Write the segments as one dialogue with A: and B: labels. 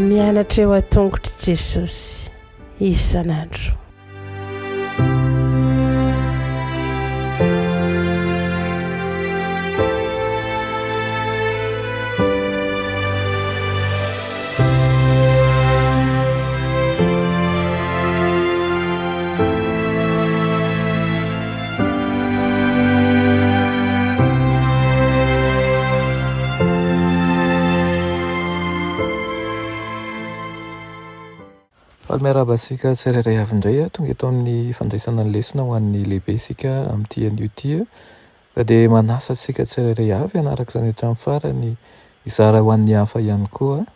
A: Mianatra eo an-tongotr'i Jesosy isan'andro.
B: Faly miarahaba antsika tsirairay avy indray tonga eto amin'ny fandraisana ny lesona ho an'ny lehibe isika amin'ity anio ity. Ka dia manasa antsika tsirairay avy hanaraka izany hatramin'ny farany, hizara ho an'ny hafa ihany koa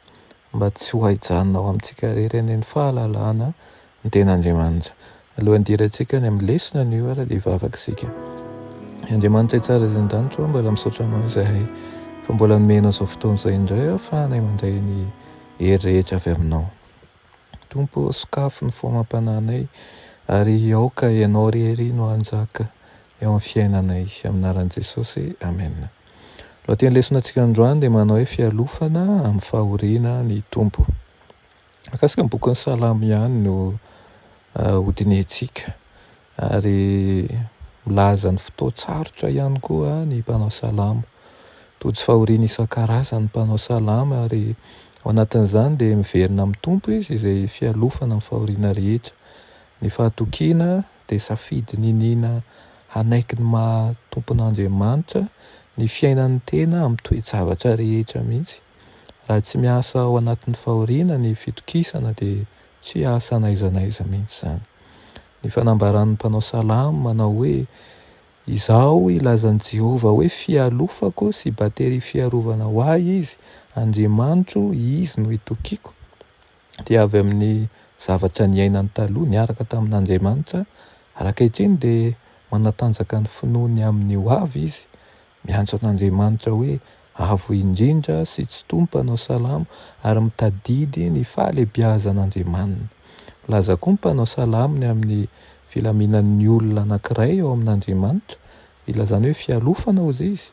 B: mba tsy ho hijanona ao amintsika irery anie ny fahalalana ny Tenin'Andriamanitra. Alohan'ny hidirantsika any amin'ny lesona anio ary dia hivavaka isika. Andriamanitra tsara izay an-danitra ô, mbola misaotra Anao izahay fa mbola nomenao izao fotoana izao indray ahafahanay mandray ny hery rehetra avy Aminao. Tompo ô, sokafy ny fo amam-panahinay ary aoka Ianao irery no hanjaka eo amin'ny fiainanay. Amin'ny anaran'i Jesosy, Amena. Lohateny lesona antsika androany dia manao hoe fialofana amin'ny fahoriana ny Tompo. Mahakasika ny bokin'ny Salamo ihany no hodinihintsika ary milaza ny fotoan-tsarotra ihany koa ny mpanao salamo. Tojo fahoriana isan-karazany ny mpanao salamo ary ao anatin'izany dia miverina amin'ny Tompo izy izay fialofana amin'ny fahoriana rehetra. Ny fahatokiana dia safidy niniana hanaiky ny maha Tompon'Andriamanitra ny fiainan'ny tena amin'ny toe-javatra rehetra mihitsy. Raha tsy miasa ao anatin'ny fahoriana ny fitokisana dia tsy hiasa n'aiza n'aiza mihitsy izany. Ny fanambaran'ny mpanao salamo manao hoe, Izaho hilazan'i Jehovah hoe fialofako sy bateria fiarovana ho ahy Izy, Andriamanitro, Izy no itokiako, dia avy amin'ny zavatra niainany taloha niaraka tamin'Andriamanitra, ary ankehitriny dia manatanjaka ny finoany amin'ny ho avy izy Miantso an'Andriamanitra hoe Avo Indrindra sy Tsitoha ny mpanao salamo ary mitadidy ny fahalehibiazan'Andriamaniny. Milaza koa ny mpanao salamo ny amin'ny filaminan'ny olona anankiray ao amin'Andriamanitra, ilazany hoe fialofana hozy izy,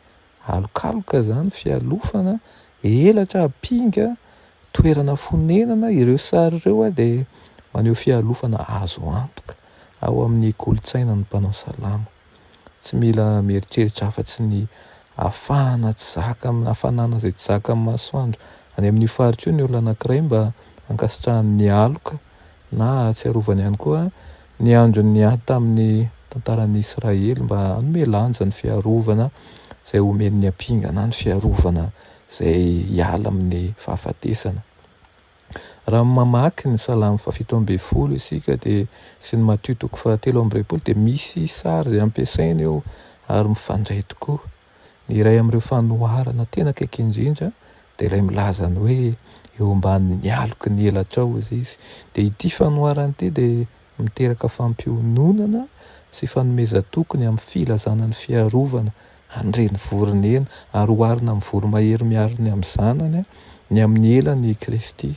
B: alokaloka izany, fialofana, elatra, ampinga, toerana fonenana, ireo sary ireo dia maneho fialofana azo antoka ao amin'ny kolontsainan'ny mpanao salamo. Tsy mila mieritreritra afa-tsy ny hafahana tsy zaka amin'ny hafanana izay tsy zakan'ny masoandro any amin'io faritra io ny olona anankiray mba hankasitrahany ny aloka na hahatsiarovany ihany koa ny andron'ny ady tamin'ny tantaran'ny Israely mba hanome lanja ny fiarovana izay omen'ny ampinga na ny fiarovana izay hiala amin'ny fahafatesana. Raha mamaky ny Salamo fahafito ambinifolo isika dia sy ny Matio toko fahatelo amby roapolo dia misy sary izay ampiasaina eo ary mifandray tokoa. Ny iray amin'ireo fanoharana tena akaiky indrindra dia ilay milaza ny hoe eo ambanin'ny aloky ny elatrao hozy izy. Dia ity fanoharana ity dia miteraka fampiononana sy fanomezan-toky ny amin'ny filazana ny fiarovana an'ireny vorona eny ary oharina amin'ny voromahery miaro ny amin'ny zanany ny amin'ny elany i Kristy.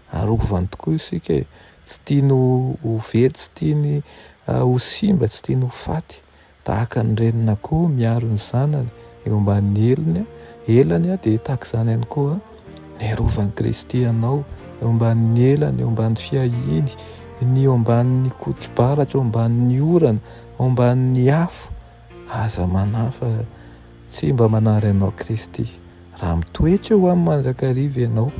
B: Arovany tokoa isika e! Tsy tiany ho very, tsy tiany ho simba, tsy tiany ho faty. Tahaka ny renin'akoho miaro ny zanany eo ambanin'ny elony, elany dia tahaka izany ihany koa ny arovan'i Kristy anao eo ambanin'ny elany, eo ambanin'ny fiahiany, ny eo ambanin'ny kotro-baratra, eo ambanin'ny orana, eo ambanin'ny afo. Aza manahy fa tsy mba manary anao Kristy. Raha mitoetra eo aminy mandrakariva ianao,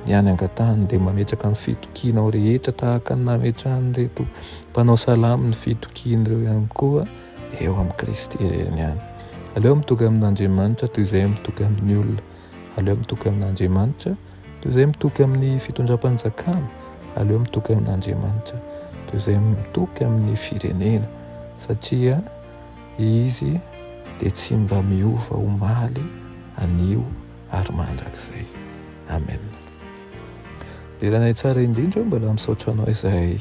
B: ny hany angatahany dia mametraka ny fitokianao rehetra tahaka ny nametrahan'ireto mpanao salamo ny fitokian'ireo ihany koa eo amin'i Kristy irery ihany. Aleo mitoky amin'Andriamanitra toy izay mitoky amin'ny olona. Aleo mitoky amin'Andriamanitra toy izay mitoky amin'ny fitondram-panjakana. Aleo mitoky amin'Andriamanitra toy izay mitoky amin'ny firenena satria Izy dia tsy mba miova omaly, anio ary mandrakizay. Amen. Leranay tsara indrindra mbola misaotra anao izahay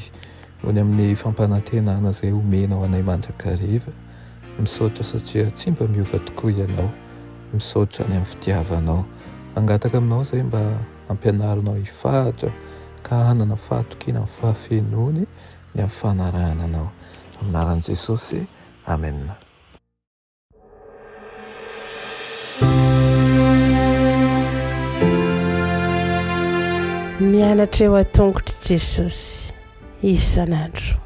B: noho ny amin'ny fampanantenana izay omenao anay mandrakariva. Misaotra satria tsy mba miova tokoa ianao. Misaotra ny amin'ny fitiavanao. Mangataka aminao izay mba hampianarinao hifahatra ka hanana fahatokiana amin'ny fahafenoany ny amin'ny fanarahana anao. Amin'ny anaran'i Jesosy, Amena.
A: Mianatra eo an-tongotr'i Jesosy isan'andro.